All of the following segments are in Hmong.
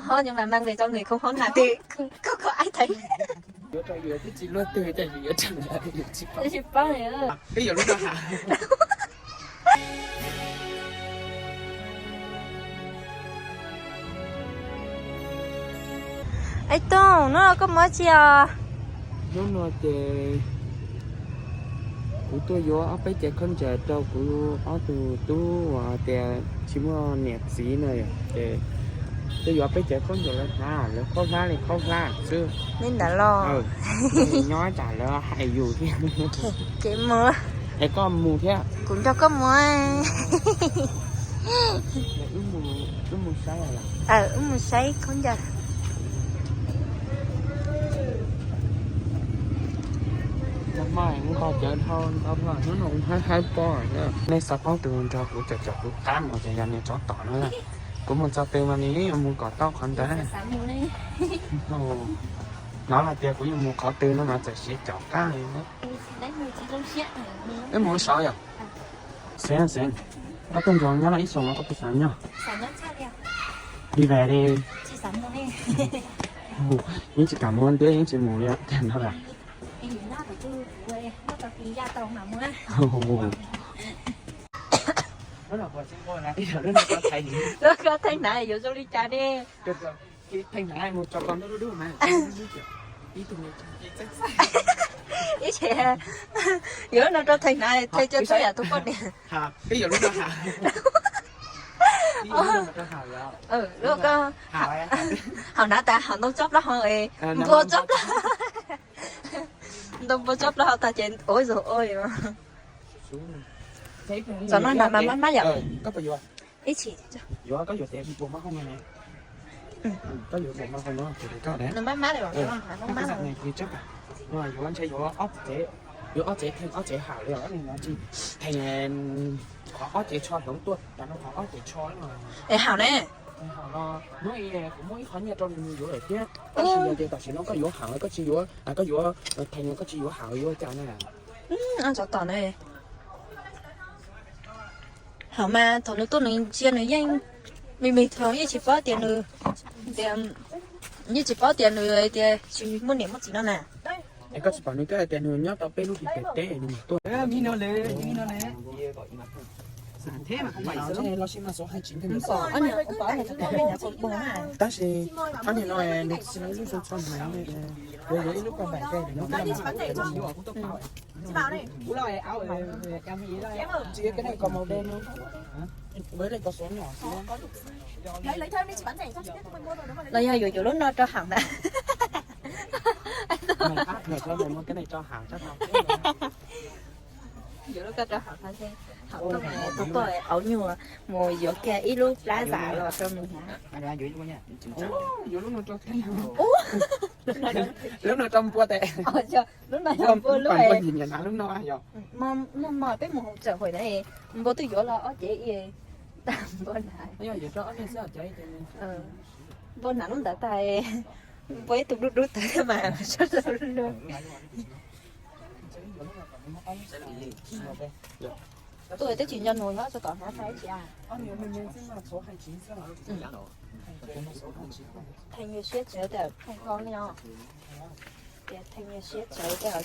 Ho nhưng mà mang về cho người không hốt hả thì không có ai thấy. Yuav rau yus twb tsis luaj twg ces yus yuav rau yus tsis paub. Tsis paub. Twb yuav lub rau hauv. Ej Tooj, hnub no koj mus dab tsi os? Hnub no ces kuv tuaj yuav ob peb cev khaub ncaws rau kuv ob tug tub uas tias tsis muaj niam txiv na, ces tuaj yuav ob peb cev khaub ncaws lawv hnav, lawv khaub hlab li khaub hlab xwb. Li ntawd los nyob tsam lawv hais yus thiab. Ces mus. Es koj mus thiab? Kuv nrog koj mus. Wb mus saib khaub ncaws. Nqa cawv dhau ntau, hnub no kuv haib haib pob. Nej xav paub tus nrog kuv caum caum kuv qab mus ces yog niag tsov tom no. Kuv mus txog twg mas nws yeej yuav mus kom tau qhov ntawd. Hnov hais tias kuv yuav mus qhov twg no mas txawm siv caum qab li. Wb mus lub saud yom? Xeev, xeev, koj tuaj ntsoov nyob no ib xyoos no koj puas xav nyob? Li ves li. Yeej tsis kam mus ntiab yeej tsis mus li tiag no las. Lub koj theej hnav yuav zoo li cas ne? Ib txhia yuav lub no rau theej hnav, theej coj txhob yam tus poj niam. Lub koj hauv hnav tas hauv ntoo tsob plaub hau, npua tsob plaub, ntoo npua tsob plaub hau tas ces ua zog ua. Txom no nrad mas mab mab yom. Ib chim yuav koj yuav tev npua mab hau no ne. Koj yuav npua mab hau no ces koj nws mab mab li. Yuav ntshe yuav ob tsev, yuav ob tsev theej ob tsev hauv li os. Theej qhov ob tsev tsho hloov tuaj tas no qhov ob tsev tsho no. Es hauv ne? Hauv no hnub kuv muab ib qho nyiaj rau nws yuav lawm thiab. Tab sis yog tias tam sim no koj yuav hauv koj tsis yuav, koj yuav theej koj tsis yuav hauv yuav cas na? Tsov tom ne. Hauv mas thaum nws tuaj nws ntsia nws yeej me me thaum yeej tsis paub tias nws, yeej tsis paub tias nws tias tsis muaj niam muaj txiv no na. Es koj tsis pom nws twb hais tias nws nyob tau peb lub hlis pem teb nws tuaj. Tab sis ob niag no nws tsis muaj ib lub xov tsho hnav, yuav yuav ib lub koj npaim, tsis yuav koj nej kos màu đen no, với lại kos số nhỏ xíu. Los yog yuav yuav lub no rau Hawm na. Mày áp lực lắm, mày mua cái này cho Hảo chắc tao. Yuav lub ko rau Hawm tau, Hawm tuaj mus auv nyuag mus yuav kiag ib lub plab zam los rau nws hnav. Yuav lub no rau, lub no rau npua tes. Lub no yog npua lub. Npua nyiam nyiam hnav lub no yog. Muaj hmo peb mus txawm hauv na, npua twb yuav los ob cev, npua hnav. Npua hnav lub ntawd tas, npua ib tug dub dub tawv thiab mas sab lub lub. Tuaj twb tsis nco nus nyob tso tom hnav tau tsis a. Theej siab txawv tias theej koj li os. Tias theej siab txawv tias.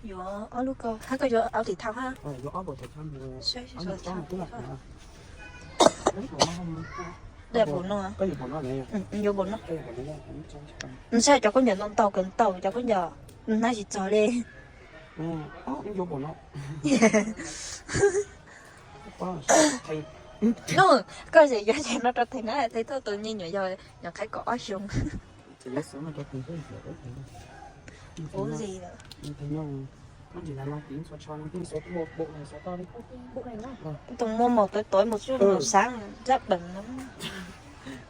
Yuav ob lub ko, hab koj yuav auv tim thau hab. Saib, saib, saib. Yuav npaum no. Nws saib cov khaub ncaws ntau ntau kawg ntau cov khaub ncaws, nws hnav tsis txog li. Nws, koj tseem yuav cov no rau Theej na, Theej thaum tus me nyuam yaus nyuam qhaiv kaum ob xyoos. Ua li lawm. Tus muaj mos tawv tawv mus tsuj mus xav zab peem no.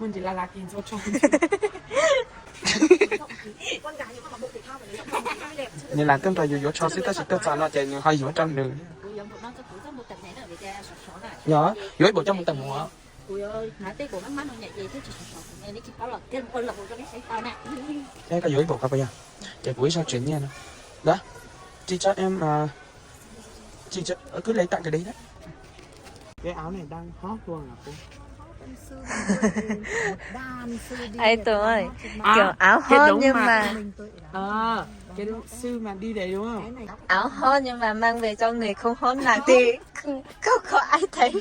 Nws lam tuaj nrog yus yuav tsho xwb tab sis tuaj txog no ces nws ho yuav rau nws. Yog, yuav ib puas coj mus teem mus. Ces koj yuav ib puas ko puas yog? Ces kuv ib zag tseem nyiaj no. Ntawd, tsis tsob em, Chị, chị, cứ lấy tặng cái đấy đấy. Cái áo này đang hot luôn à cô? Ai, tôi ơi, kiểu áo hot nhưng mà Ờ, cái đó sư mà đi đấy đúng không? Áo hot nhưng mà mang về cho người không hot nặng thì không, không có ai thấy.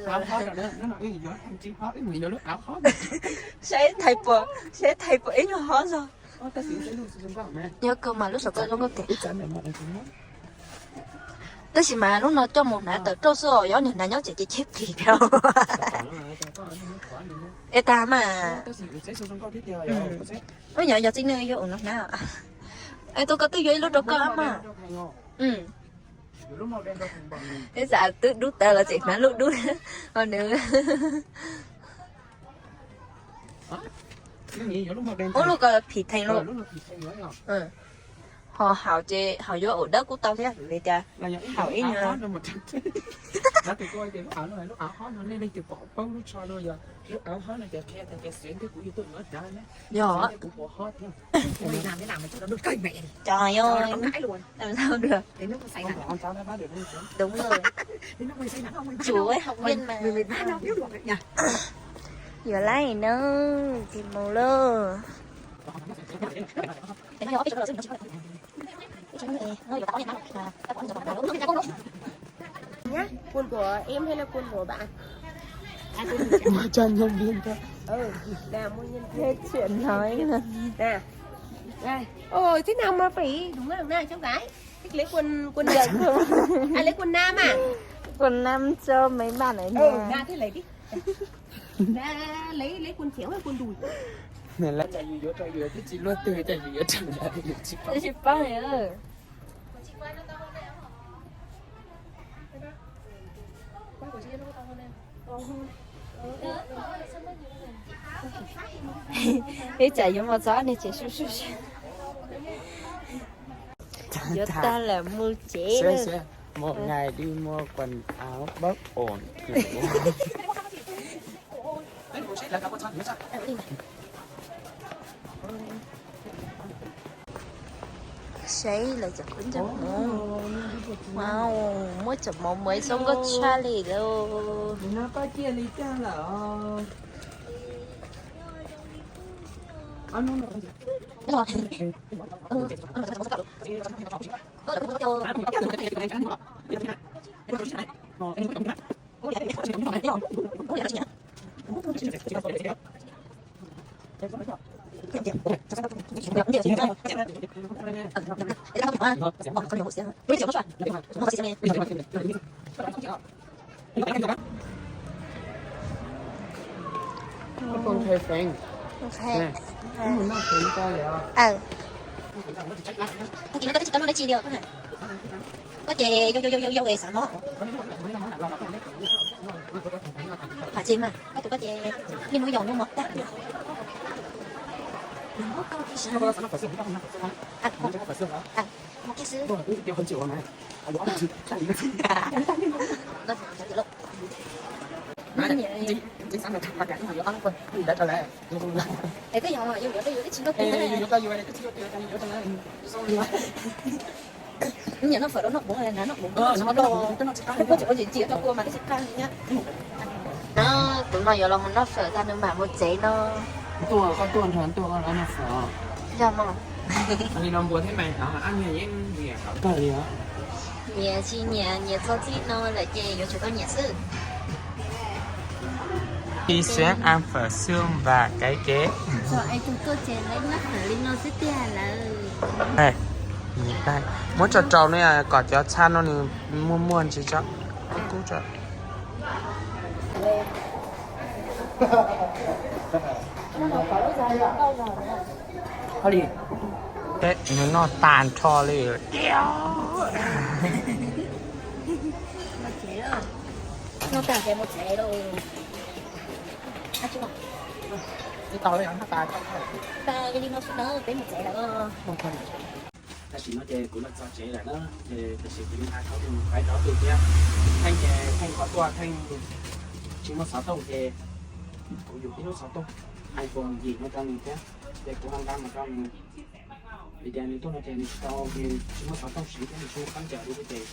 Áo hot rồi đó, nó nói, "Ê, giờ thằng Trinh hot, mình vô lúc áo hot." Seb thaiv puas, seb thaiv puas ib nyuag hot zog. Nyob kawg mas lub saum koj zoo nkauj tiag. Tab sis mas lub no coj mus hnav tawm rooj xwb os, yog niag hnav nyob tsev ces cheb plis rau. Es tag mas. Ub, yog, yog txiv neej yuav ua no hnav. Es tus koj twb yuav ib lub rau koj mas. Ib tsam twb dub tawv los tseem hnav lub dub. Ho nws ub, lub ko phim theej lub. Ho haus ces haus yuav ua dawb kuj tau thiab, vim tias haus ib nyuag. Yog. Trời ơi, làm sao được. Đúng rồi. Chủ ấy học viên mà. You're lying, no, thì mù lơ. Nhá, quần của em hay là quần của bạn? Mua cho nhân viên thôi. Ừ, nào mua nhân viên. Hết chuyện nói luôn. Nào. Đây. Ôi, thế nào mà phải đúng không? Này, cháu gái. Thích lấy quần, quần đen không? À, lấy quần nam à? Quần nam cho mấy bạn ở nhà. Ừ, nào, thế lấy đi. Đã lấy, lấy quần chéo hay quần đùi? Nws lawv cas yus yuav rau yus twb tsis luaj twg, cas yus yuav rau lawv yus tsis paub. Tsis paub. Ib tsam yuav mus txog nej ces sub sub sub. Yuav tag lawm mus tsev lawm. Một ngày đi mua quần áo bất ổn. Seb lawv cov kub ntxoog hmoov. Wow, muab cov mov muab ib txhob nkauj tshaj li lauj. Không thuê phèn. Ok. Nè. Có một năm phèn cho vậy à? Ờ. Tao chỉ nói tao có chỉ có nói chi đi. Có chè, vô, vô, vô, vô, vô, xả nó. Hả, chim à? Có tụi có chè, nhưng mà dầu nhưng mà đắt. À, à, một cái xíu. Nó chỉ lộn. Chính xác là ba cái không có quên. Đã trở lại. Ê, cái giò, giò, giò, giò, cái chim có tiền. Ê, giò, giò, giò, cái chim có tiền, giò, giò, giò. Nyiam noj phở đâu noj bún này, noj bún noj tsis qab, koj tsis ua tsis txiav rau kua mas twb tsis qab li thiab. Tus no yuav los mus noj phở tag nws mam mus tsev no. Tuaj, koj tuaj nrog tuaj koj los noj phở. Yog mas. Li no npua thiab mas, ab nyiam yeej nyiam kawg li os. Nyiam tsis nyiam, nyiam txog txij no lawm ces yuav tsum koj nyiam xwb. Đi xuyến ăn phở xương và cái ghế. Muab tso rau ne, kom cov txhab no nws muaj muaj ntsis tso. Kub tso. Nws noj tas nrho li. Tam sim no ces kuv los txog tsev lawm na, ces tam sim kuv yuav nqa khaub ncaws pais rov twg thiab. Theej ces Theej qhov tuaj Theej tsis muaj xov tooj ces kuv yuav ib lub xov tooj iPhone yim no rau nws thiab, ces kuv ho nqa mus rau nws. Vim tias nws tuaj no ces nws tsis tau, nws tsis muaj xov tooj siv thiab nws tsis muaj khaub ncaws li thiab ces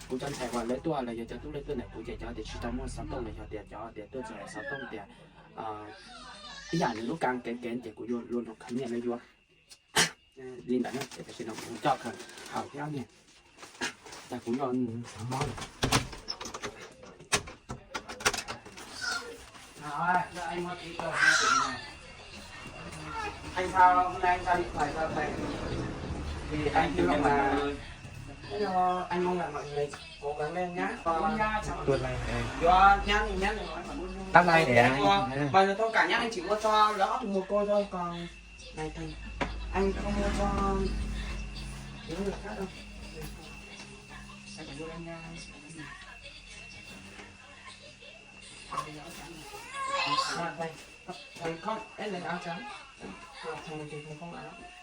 kuv cov ntxhais uas lawv tuaj los yog cov tub lawv tuaj ntawm kuv ces cov tias tsis tau muaj xov tooj los yog tias cov tias tuaj tsis tau xov tooj tias ib yam nws lub kas kev kev ces kuv yuav luag lus khwv nyiaj lawv yuav li ntawd na. Ces tam sim no kuv coj khaws hauv thiab ne, cas kuv yuav xav mob lawm. Anh sao hôm nay anh sao điện thoại cho thầy? Thì anh hy vọng là anh mong là mọi người cố gắng lên nhá. Còn Tuần này, có nhắn thì nhắn, đừng nói mà luôn luôn. Tắt like để anh. Bao giờ thông cảm nhá, anh chỉ mua cho ló một cô thôi, còn này thầy, anh không mua cho những người khác đâu. Anh phải mua cho anh nha.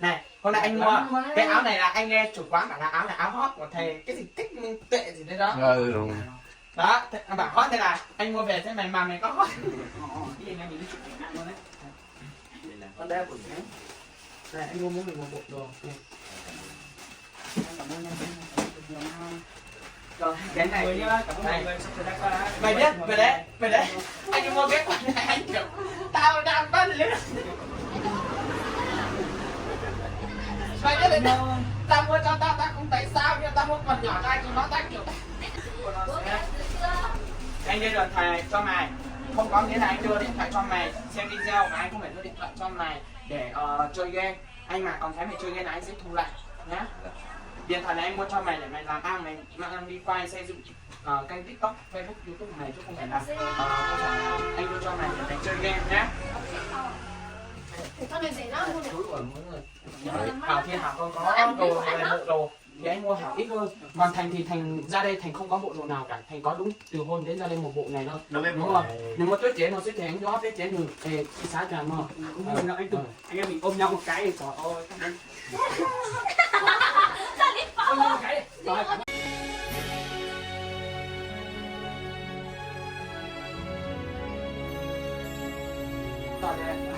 Này, hôm nay anh mua cái áo này là anh nghe chủ quán bảo là áo này áo hot của thầy cái gì thích minh tuệ gì đấy đó. Đó, th- bảo hot thế là anh mua về thế mày mà mày có hot. Con đeo của mày. Này, anh mua muốn mình một bộ đồ. Này. Anh cảm ơn nha. Rồi, cái này thì, này. Mày biết, mày đấy, mày đấy. Anh mua cái quần này anh kiểu, tao đang bắt lứa. Mày biết đấy, tao mua cho tao, tao không thấy sao, nhưng tao mua quần nhỏ cho anh, chúng nó tao kiểu. Anh đưa được thầy cho mày. Không có nghĩa là anh đưa điện thoại cho mày xem video mà anh không phải đưa điện thoại cho mày để ờ, chơi game. Anh mà còn thấy mày chơi game là anh sẽ thu lại nhá. Điện thoại này anh mua cho mày để mày làm ăn, mày mang đi quay xây dựng ờ, kênh TikTok, Facebook, YouTube này chứ không phải là ờ, không phải là anh mua cho mày để mày chơi game nhá. Hảo thì Hảo còn có đồ này bộ đồ thì anh mua Hảo ít hơn. Còn Thành thì Thành ra đây Thành không có bộ đồ nào cả, Thành có đúng từ hôm đến ra đây một bộ này thôi. Đúng không? Nws muaj twb cev no xwb ces nws nyob peb cev nws es ib sab cas no. Anh em mình ôm nhau một cái thì tỏ ôi.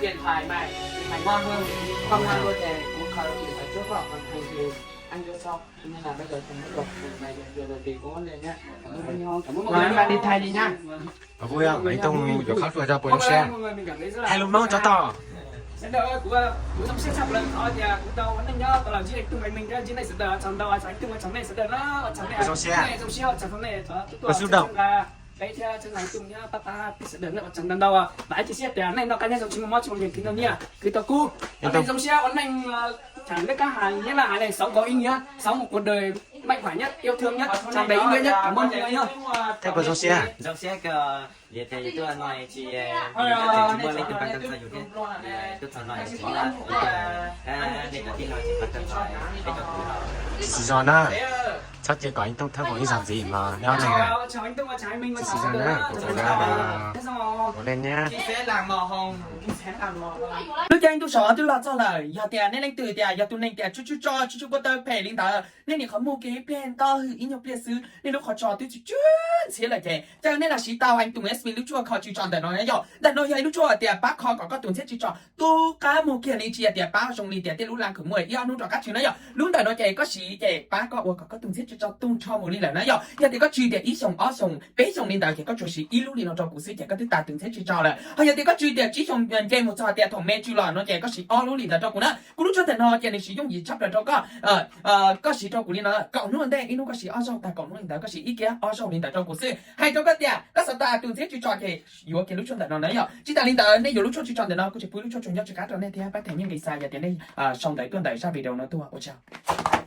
Điện thoại mày, mày ngon hơn, không ngon hơn thì cũng không điện thoại trước vào, còn Thành thì anh đưa sau. Nên là bây giờ Thành bắt đầu, mày được rồi thì cũng lên nhá. Cảm ơn anh Hùng, cảm ơn mọi người. Rồi, em đi thay đi nhá. Vui không? Anh Tùng chuột khóc ruột cho buổi lái xe. Hai lub móng chó to. Sawv daws, kuv, kuv zoo siab tshaj plaws qhov tias kuv tau ua neej nyob tau los ntsib Tùng Anh Minh thiab ntsib nej sawv daws, tsaug ntau, tsaug Tùng, tsaug nej sawv daws na, tsaug nej, tsaug siab, tsaug siab, tsaug nej, tsaug nej, tsaug nej, peb thiab tsaug Tùng thiab pab pab peb sawv daws na, tsaug ntau ntau. Vam thiab cia siab tias nej noj qab nyob zoo tsis muaj mob tsis muaj nkeeg khwv noj nyiaj khwv tau kub. Ua neej zoo siab ua neej, thaum Lê Cát Hàn Nhất là hài này sống có ý nghĩa, sống một cuộc đời mạnh khỏe nhất, yêu thương nhất, tràn đầy ý nghĩa nhất, cảm ơn mọi người nhá. Thiab puas zoo siab? Zoo siab kawg. Yog tias yus tuaj no tsis, yus twb tsis muaj leej twg pab tau txog yus thiab. Tuaj txog no yus tsis muaj leej twg, nej cov tij laug tsis pab tau txog peb cov kwv. Tsis zoo na. Txhob cia kom ib tug thawj hmoob ib zaug ntxiv mas nyob neeg na. Tsis zoo na, kuv txawm ua neej na. Lub caij ntuj sov twb los txog lawm, yog tias nej leej twg tias yog tus neeg tias tsuj tsuj tso tsuj tsuj kua taw phem li ntawd, nej nim qhov muag kiag ib pliag ntau hwj ib nyuag pliag xwb, nej lub qhov tso twb tsuj tsuj ntxhiab lawm ces, cas nej lam siv tau Anh Tùng Smi lub tshuaj kho tswv tso ntawm no na yom. Ntawm no yog ib lub tshuaj tias pab kho kom koj tus ntxhiab tswv tso tu qab muag kiag li, tsis yog tias pab zoo li tias tej lub laj khwv muaj ib ob hnub rov qab tswv na yom. Lub ntawm no ces koj siv ces pab koj ua kom koj tus ntxhiab tswv tso tu nrho mus li lawm na yom. Yog tias koj tswv tias ib xyoos ob xyoos peb xyoos li ntawd ces koj tsuas siv ib lub li no rau kuv xwb ces koj twb tas tus ntxhiab tswv tso lawm. Ho yog tias koj tswv tias tsib xyoos nce mus txog tias thaum me tswv los no ces koj siv ob lub li ntawd rau kuv na. Kuv lub tshuaj ntawm no ces nws siv yooj yim tshaj plaws rau koj. Koj siv rau kuv li no, kaum hnub ua ntej ib hnub koj siv ob zaug, tag kaum hnub li ntawd koj siv ib kiag ob zaug li ntawd rau kuv xwb. Hais rau koj tias koj xav tas tus ntxhiab tswv tso ces yuav kiag lub tshuaj ntawm no na yom. Tsis tas li ntawd nej yuav lub tshuaj tswv tso ntawm no kuv tseem pub lub tshuaj tsuag nyob tsw qab rau nej thiab pab them nyiaj nqis xa yog tias nej sau ntawv tuaj ntawm zaj video no tuaj. Ua tsaug.